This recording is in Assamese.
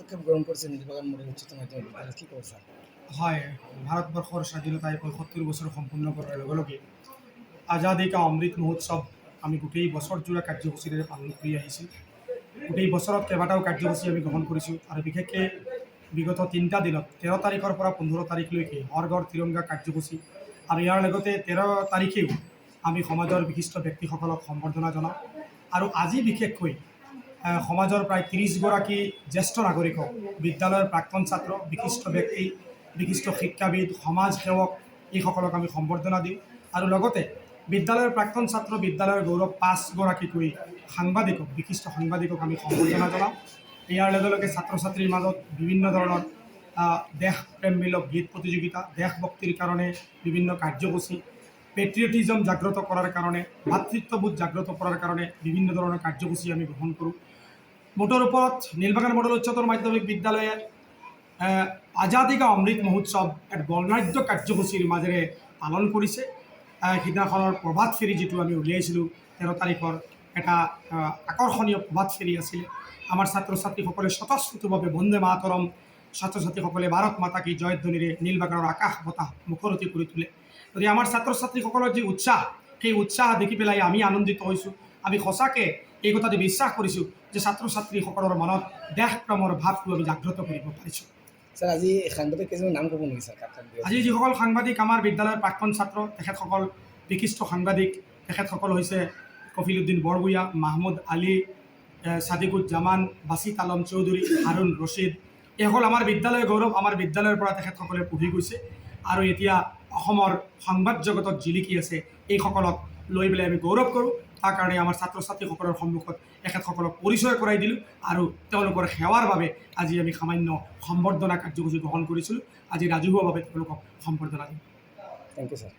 পদক্ষেপ গ্ৰহণ কৰিছে নীলবাগান মডেল উচ্চতৰ মাধ্যমিক বিদ্যালয়, কি ক'ব ছাৰ? হয়, ভাৰতবৰ্ষৰ স্বাধীনতাই 75 বছৰ সম্পূৰ্ণ কৰাৰ লগে লগে আজাদী কা অমৃত মহোৎসৱ আমি গোটেই বছৰজোৰা কাৰ্যসূচীৰে পালন কৰি আহিছোঁ। গোটেই বছৰত কেইবাটাও কাৰ্যসূচী আমি গ্ৰহণ কৰিছোঁ আৰু বিশেষকৈ বিগত 3টা দিনত 13 তাৰিখৰ পৰা 15 তাৰিখলৈকে হৰ ঘৰ তিৰংগা কাৰ্যসূচী আৰু ইয়াৰ লগতে 13 তাৰিখেও আমি সমাজৰ বিশিষ্ট ব্যক্তিসকলক সম্বৰ্ধনা জনাওঁ। আৰু আজি বিশেষকৈ সমাজৰ প্ৰায় 30গৰাকী জ্যেষ্ঠ নাগৰিকক, বিদ্যালয়ৰ প্ৰাক্তন ছাত্ৰ, বিশিষ্ট ব্যক্তি, বিশিষ্ট শিক্ষাবিদ, সমাজ সেৱক, এইসকলক আমি সম্বৰ্ধনা দিওঁ। আৰু লগতে বিদ্যালয়ৰ প্ৰাক্তন ছাত্ৰ, বিদ্যালয়ৰ গৌৰৱ পাঁচগৰাকীকৈ সাংবাদিকক, বিশিষ্ট সাংবাদিকক আমি সম্বৰ্ধনা জনাওঁ। ইয়াৰ লগে লগে ছাত্ৰ ছাত্ৰীৰ মাজত বিভিন্ন ধৰণৰ দেশপ্ৰেমমূলক গীত প্ৰতিযোগিতা, দেশভক্তিৰ কাৰণে বিভিন্ন কাৰ্যসূচী, পেট্ৰিয়টিজম জাগ্ৰত কৰাৰ কাৰণে, ভাতৃত্ববোধ জাগ্ৰত কৰাৰ কাৰণে বিভিন্ন ধৰণৰ কাৰ্যসূচী আমি গ্ৰহণ কৰোঁ। মুঠৰ ওপৰত নীলবাগান মডেল উচ্চতৰ মাধ্যমিক বিদ্যালয়ে আজাদী কা অমৃত মহোৎসৱ এক বৰ্ণাঢ্য কাৰ্যসূচীৰ মাজেৰে পালন কৰিছে। সিদিনাখনৰ প্ৰভাত ফেৰী যিটো আমি উলিয়াইছিলোঁ, 13 তাৰিখৰ এটা আকৰ্ষণীয় প্ৰভাত ফেৰী আছিলে। আমাৰ ছাত্ৰ ছাত্ৰীসকলে স্বতঃস্ফূৰ্তভাৱে বন্দে মাতৰম, ছাত্ৰ ছাত্ৰীসকলে ভাৰত মাতা কি জয় ধ্বনিৰে নীলবাগানৰ আকাশ বতাহ মুখৰিত কৰি তোলে। গতিকে আমাৰ ছাত্ৰ ছাত্ৰীসকলৰ যি উৎসাহ, সেই উৎসাহ দেখি পেলাই আমি আনন্দিত হৈছোঁ। আমি সঁচাকৈ এই কথাটো বিশ্বাস কৰিছোঁ যে ছাত্ৰ ছাত্ৰীসকলৰ মনত দেশপ্ৰেমৰ ভাৱটো আমি জাগ্ৰত কৰিব পাৰিছোঁ। ছাৰ, আজি সাংবাদিক কেইজনৰ নাম ক'ব নেকি ছাৰ, কাক কাক দিয়া? আজি যিসকল সাংবাদিক আমাৰ বিদ্যালয়ৰ প্ৰাক্তন ছাত্ৰ, তেখেতসকল বিশিষ্ট সাংবাদিক। তেখেতসকল হৈছে কফিল উদ্দিন বৰভূঞা, মাহমুদ আলী, সাদিকুজ্জামান, বাছিত আলম চৌধুৰী, হাৰুণ ৰছিদ। এইসকল আমাৰ বিদ্যালয়ৰ গৌৰৱ। আমাৰ বিদ্যালয়ৰ পৰা তেখেতসকলে পঢ়ি গৈছে আৰু এতিয়া অসমৰ সংবাদ জগতত জিলিকি আছে। এইসকলক লৈ পেলাই আমি গৌৰৱ কৰোঁ। তাৰ কাৰণে আমাৰ ছাত্ৰ ছাত্ৰীসকলৰ সন্মুখত এখেতসকলক পৰিচয় কৰাই দিলোঁ আৰু তেওঁলোকৰ সেৱাৰ বাবে আজি আমি সামান্য সম্বৰ্ধনা কাৰ্যসূচী গ্ৰহণ কৰিছিলোঁ। আজি ৰাজহুৱাভাৱে তেওঁলোকক সম্বৰ্ধনা দিম। Thank you, sir.